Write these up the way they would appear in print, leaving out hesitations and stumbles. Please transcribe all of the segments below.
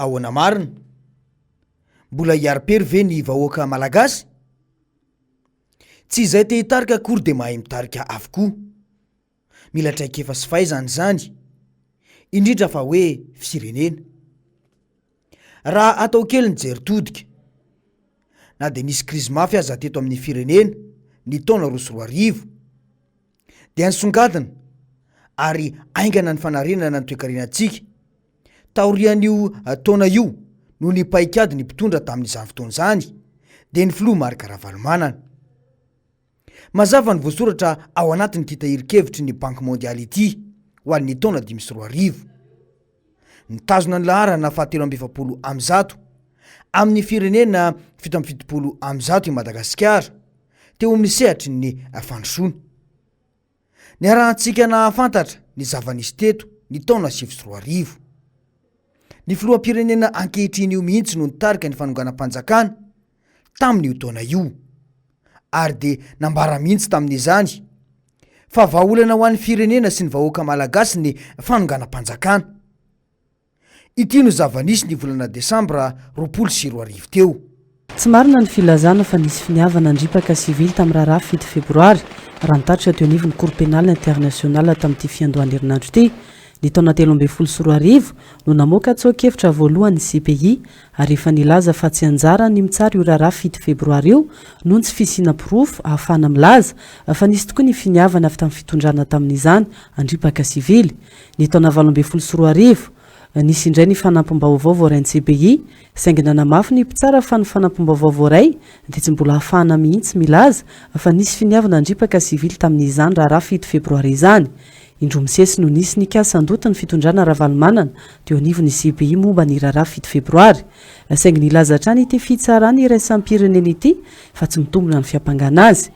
Ahoana marina? Mbola hiari-pery ve ny vahoaka malagasy? Tsy izay te hitarika akory dia mahay mitarika avokoa. Mila traikefa sy fahaizana izany, indrindra fa hoe firenena. Raha atao kely ny jery todika, na dia nisy krizy mafy aza teto amin'ny firenena ny taona 2002, dia nisongadina ary haingana ny fanarenana ny toekarenantsika. Taorian'io taona io no nipaikady ny mpitondra tamin'izany fotoana izany, dia ny filoha Marc Ravalomanana. Mazava ny voasoratra ao anatin'ity tahirin-kevitry ny Banky Mondialy ity ho an'ny taona 2005. Nitazona ny laharana faha 143 amin'ny firenena 177 i Madagasikara teo amin'ny sehatry ny fandrosoana. Niarahantsika nahafantatra ny zava-nisy teto ny taona 2009. Ny filoham-pirenena ankehitriny io mihitsy no nitarika ny fanonganam-panjakana tamin'io taona io ary dia nambara mihitsy tamin'izany fa vahaolana ho an'ny firenena sy ny vahoaka malagasy ny fanonganam-panjakana. Ity no zava-nisy ny volana desambra 2020 teo. Tsy marina ny filazana fa nisy finiavana handripaka sivily tamin'ny raharaha 7 febroary, raha ny tatitra teo anivon'ny Cour pénale internationale tamin'ity fiandohan'ny herinandro ity. Ny taona 2013 no namoaka tsoa-kevitra voalohany ny CPI ary efa nilaza fa tsy anjarany ny mitsara io raharaha 7 febroary io noho ny tsy fisiana porofo ahafahana milaza fa nisy tokoa ny finiavana avy tamin'ny fitondrana tamin'izany handripaka sivily. Ny taona 2018, nisy indray ny fanampim-baovao voarain'ny CPI, saingy nanamafy ny mpitsara fa ny fanampim-baovao voaray dia tsy mbola ahafahana mihitsy milaza fa nisy finiavana handripaka sivily tamin'izany raharaha 7 febroary izany. Indroa misesy no nisy nikasa handoto ny fitondrana Ravalomanana teo anivon'ny CPI momba ny raharaha 7 febroary. Saingy nilaza hatrany ity fitsarana iraisam-pirenena ity fa tsy mitombina ny fiampangana azy.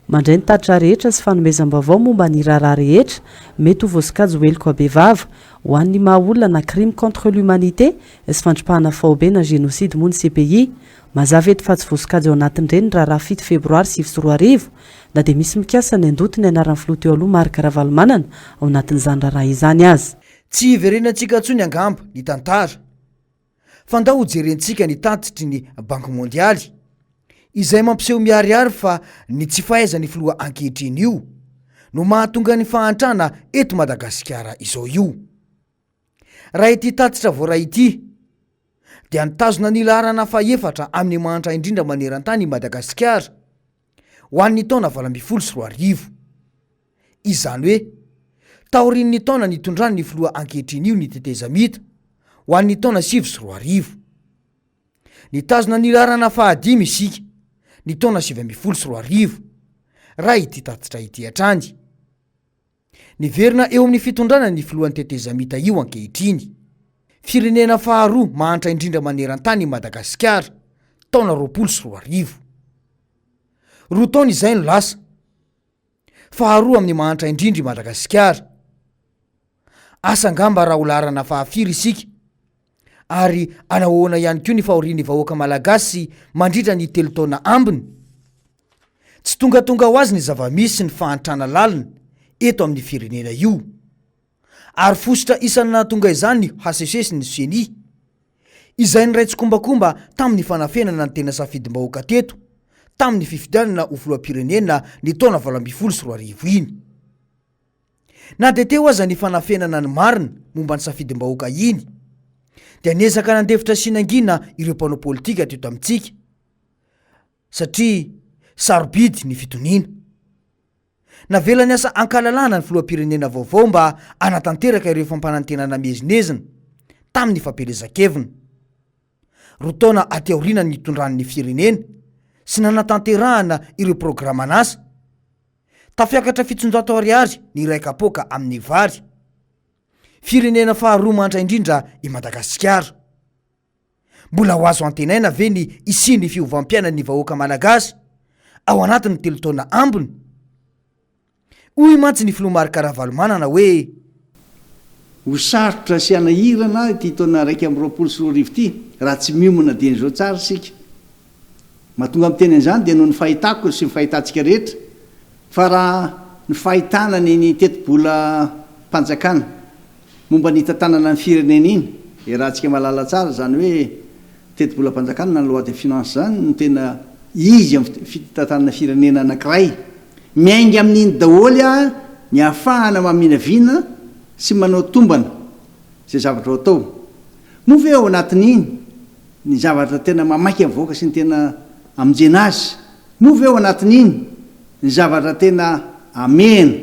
Mandray ny tatitra rehetra sy fanomezam-baovao momba ny raharaha rehetra mety ho voasokajy ho heloka bevava ho an'ny maha olona na crime contre l'humanité sy fandripahana faobe na génocide moa ny CPI. Mazava eto fa tsy voasokajy ao anatin'ireny ny raharaha 7 febroary 2009 na dia misy mikasa ny handoto ny anaran'ny filoha teo aloha Marc Ravalomanana ao anatin'izany raharaha izany aza. Tsy hiverenantsika intsony angamba ny tantara, fa ndao hojerentsika ny tatitry ny Banky Mondialy, izay mampiseho miharihary fa ny tsy fahaizan'ny filoha ankehitriny io no mahatonga ny fahantrana eto Madagasikara izao io. Raha ity tatitra voaray ity dia nitazona ny laharana fahefatra amin'ny mahantra indrindra maneran-tany i Madagasikara ho an'ny taona 2018. Izany hoe, taorian'ny taona nitondran'ny filoha ankehitriny io ny tetezamita ho an'ny taona 2009. Nitazona ny laharana fahadimy isika ny taona 2019, raha ity tatitra ity hatrany. Niverina eo amin'ny fitondrana ny filohan'ny tetezamita io ankehitriny. Firenena faharoa mahantra indrindra maneran-tany i Madagasikara, taona 2020. Roa taona izay no lasa. Faharoa amin'ny mahantra indrindra i Madagasikara. Asa angamba raha ho laharana fahafiry isika Ary anahoana ihany koa ny fahorian'ny vahoaka malagasy mandritra ny telo taona ambiny? Tsy tongatonga ho azy ny zava-misy sy ny fahantrana lalina eto amin'ny firenena io. Ary fositra isan'ny nahatonga izany ny hcc sy ny ceni, izay niray tsikombakomba tamin'ny fanafenana ny tena safidim-bahoaka teto tamin'ny fifidianana ho filoham-pirenena ny taona 2018 iny. Na dia teo aza ny fanafenana ny marina momba ny safidim-bahoaka iny, dia niezaka nandefitra sy nangina ireo mpanao politika teto amintsika, satria sarobidy ny fitoniana. Navela niasa ankalalahana ny filoham-pirenena vaovao mba hanatanteraka ireo fampanantenana miezinezina tamin'ny fampielezan-keviny. Roa taona aty aoriana nitondrany ny firenena sy nanatanterahana ireo programan'asa, Tafiakatra 700 ariary ny iray kapoaka amin'ny vary. Firenena faharoa mahantra indrindra i Madagasikara. Mbola ho azo antenaina ve ny hisian'ny fiovam-piainan'ny vahoaka malagasy ao anatin'ny telo taona ambiny? Hoy mantsy ny filoha Marc Ravalomanana hoe. Ho sarotra sy hanahirana ity taona 2021 ity raha tsy miomana dieny izao tsara isika. Mahatonga miteny an'izany dia noho ny fahitako sy ny fahitantsika rehetra fa raha ny fahitana ny ny tetibolam-panjakana momba ny hitantanana ny firenena iny. Iarahantsika mahalala tsara izany hoe tetibolam-panjakana na loi de finance izany no tena izy amin'ny fitantanana firenena anankiray. Miainga amin'iny daholo ny ahafahana maminavina sy manao tombana izay zavatra ho atao. Moa ve ao anatin'iny ny zavatra tena mamaika ny vahoaka sy ny tena amonjena azy? Moa ve ao anatin'iny ny zavatra tena amehana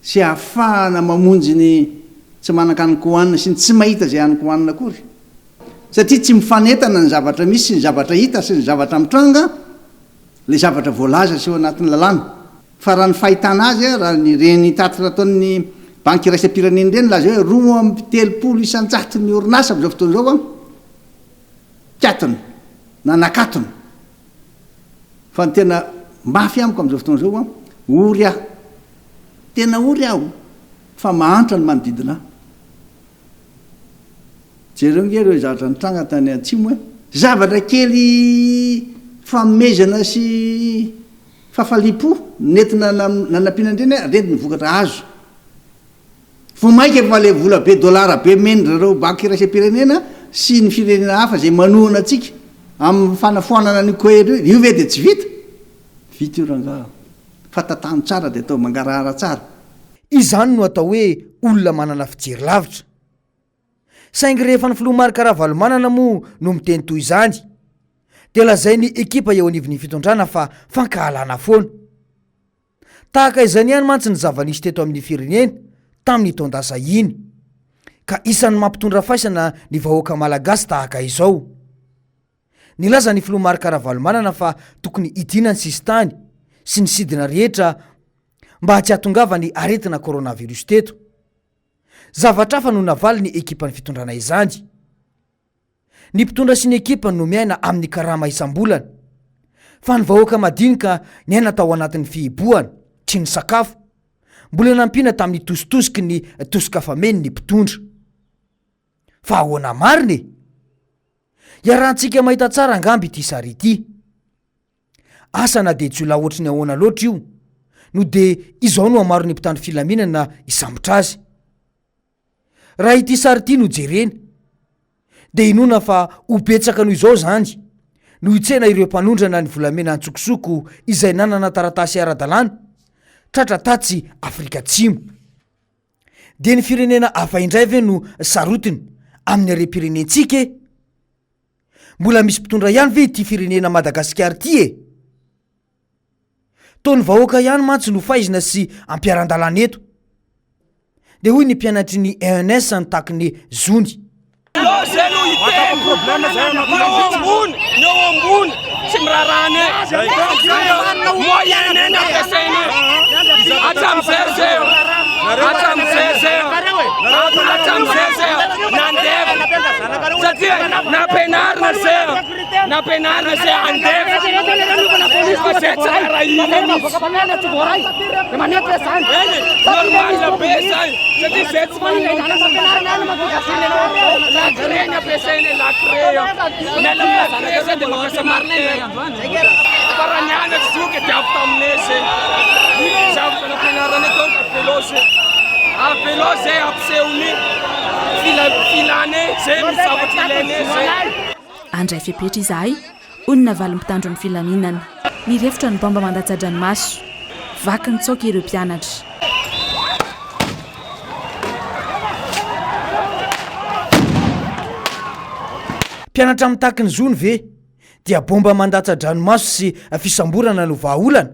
sy ahafahana mamonjy ny tsy manan-kanin-kohanina sy ny tsy mahita izay hanin-kohanina akory? Satria tsy mifanentana ny zavatra misy sy ny zavatra hita sy ny zavatra mitranga ilay zavatra voalaza sy ao anatin'ny lalàna. Fa raha ny fahitana azy, raha ny ireny tatitra ataon'ny Banky iraisam-pirenena ireny milaza hoe 32 isan-jaton'ny orinasa amin'izao fotoana izao katona na nakatona. Fa ny tena mafy amiko amin'izao fotoana izao, ory aho. Tena ory aho fa mahantra ny manodidina ahy. Jereo ange ireo zavatra nitranga tany atsimo e! Zavatra kely fanomezana sy fahafaliam-po nentina nanampiana an'ireny ary ireny ny vokatra azo. Vao mainka fa ilay vola be dolara be omen-dry zareo banky iraisam-pirenena sy ny firenena hafa izay manohana antsika amin'ny fanafoanana an'io COER io, io ve dia tsy vita? Vita io rangaha fa tantano tsara dia atao mangarahara tsara. Izany no atao hoe olona manana fijery lavitra. Saingy rehefa ny filoha Marc Ravalomanana moa no miteny toy izany dia lazain'ny ekipa eo anivon'ny fitondrana fa fankahalana foana. Tahaka izany ihany mantsy ny zava-nisy teto amin'ny firenena tamin'ny taon-dasa iny, ka isan'ny mampitondra faisana ny vahoaka malagasy tahaka izao. Nilaza ny filoha Marc Ravalomanana fa tokony hidiana ny sisintany sy ny sidina rehetra mba tsy hahatongavan'ny aretina coronavirus teto. Zavatra hafa no navalin'ny ekipan'ny fitondrana izany. Ny mpitondra sy ny ekipany no miaina amin'ny karama isam-bolana. Fa ny vahoaka madinika niaina tao anatin'ny fihibohana, tsy nisakafo. Mbola nampiana tamin'ny tositosiky ny tosika-fameno ny mpitondra. Fa ahoana marina e? Iarahantsika mahita tsara angamba ity sary ity. Asa na dia jiolahy ohatry ny ahoana loatra io no dia izao no hamaron'ny mpitandro filaminana hisambotra azy. Raha ity sary ity no jerena dia inoana fa ho betsaka noho izao izany no hitsena ireo mpanondrana ny volamena antsokosoko izay nanana taratasy ara-dalàna tratra tatsy Afrika Atsimo. Dia ny firenena hafa indray ve no sarotiny amin'ny harem-pirenentsika e? Mbola misy mpitondra ihany ve ity firenena Madagasikara ity e? Toa ny vahoaka ihany mantsy no faizina sy ampiharan-dalàna eto. Dia hoy ny mpianatry ny ENS nitaky ny zony. Aleo zay no hiteny, ny eo ambony, ny eo ambony tsy miraharaha anay, moyen nay no ampiasainay, hatramin'izay zay, hatramin'izay zay, hatramin'izay zay nandefa, satria nampianarina zay, nampianarina zay handefa, fa zay tsy raharahiana mihitsy, normal be zay, satria zay tsy La clé ny ampiasaina, la clé. Miala amin'ny la clé zay dia mampiasa marteau. Fa raha nianatra zoky dia avy taminay zay. Zavatra nampianarana donc avelao zay. Avelao zay hampiseho ny filanay zay ny zavatra ilainay zay. Handray fepetra izahay hoy ny navalin'ny mpitandro ny filaminana. Nirefotra ny baomba mandatsa-dranomaso. Vaky nitsoaka ireo mpianatra. Mpianatra mitaky ny zony ve dia bomba mandatsa-dranomaso sy fisamborana no vahaolana?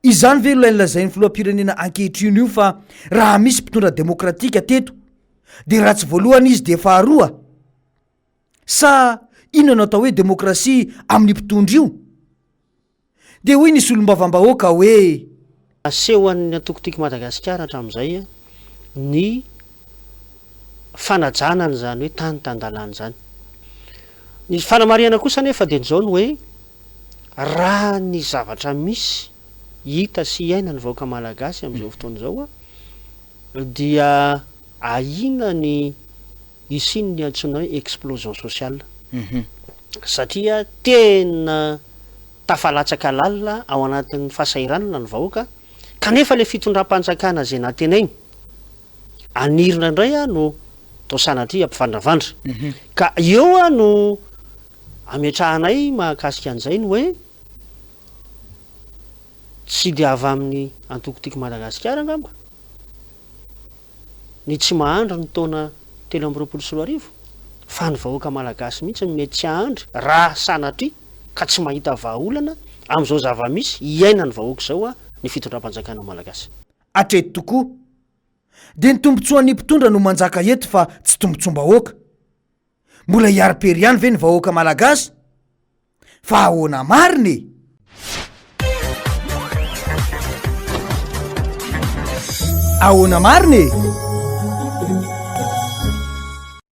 Izany ve ilay nolazain'ny filoham-pirenena ankehitriny io fa raha misy mpitondra demokratika teto dia raha tsy voalohany izy dia faharoa? Sa inona no atao hoe demokrasia amin'ny mpitondra io? Dia hoy ny solombavambahoaka hoe. Asehon'ny antoko Tiako Madagasikara hatramin'izay ny fanajana an'izany hoe tany tan-dalàna izany. Ny fanamarihana kosa anefa dia izao ny hoe raha ny zavatra misy hita sy iainan'ny vahoaka malagasy amin'izao fotoana izao dia ahiana ny hisian'ny antsoina hoe explosion sociale satria tena tafalatsaka lalina ao anatin'ny fahasahiranana ny vahoaka kanefa ilay fitondram-panjakana izay nantenainy hanirina indray no. atao sanatria hampivandravandra. Ka eo no ametrahanay mahakasika an'izay ny hoe tsy dia avy amin'ny antoko Tiako Madagasikara angamba ny tsy mahandry ny taona 2023 fa ny vahoaka malagasy mihitsy no mety tsy hahandry raha sanatria ka tsy mahita vahaolana amin'izao zava-misy iainan'ny vahoaka izao ny fitondram-panjakana malagasy. Hatreto tokoa dia ny tombontsoan'ny mpitondra no manjaka eto fa tsy tombontsoam-bahoaka. Mbola hiari-pery ihany ve ny vahoaka malagasy? Fa ahoana marina e? Ahoana marina e?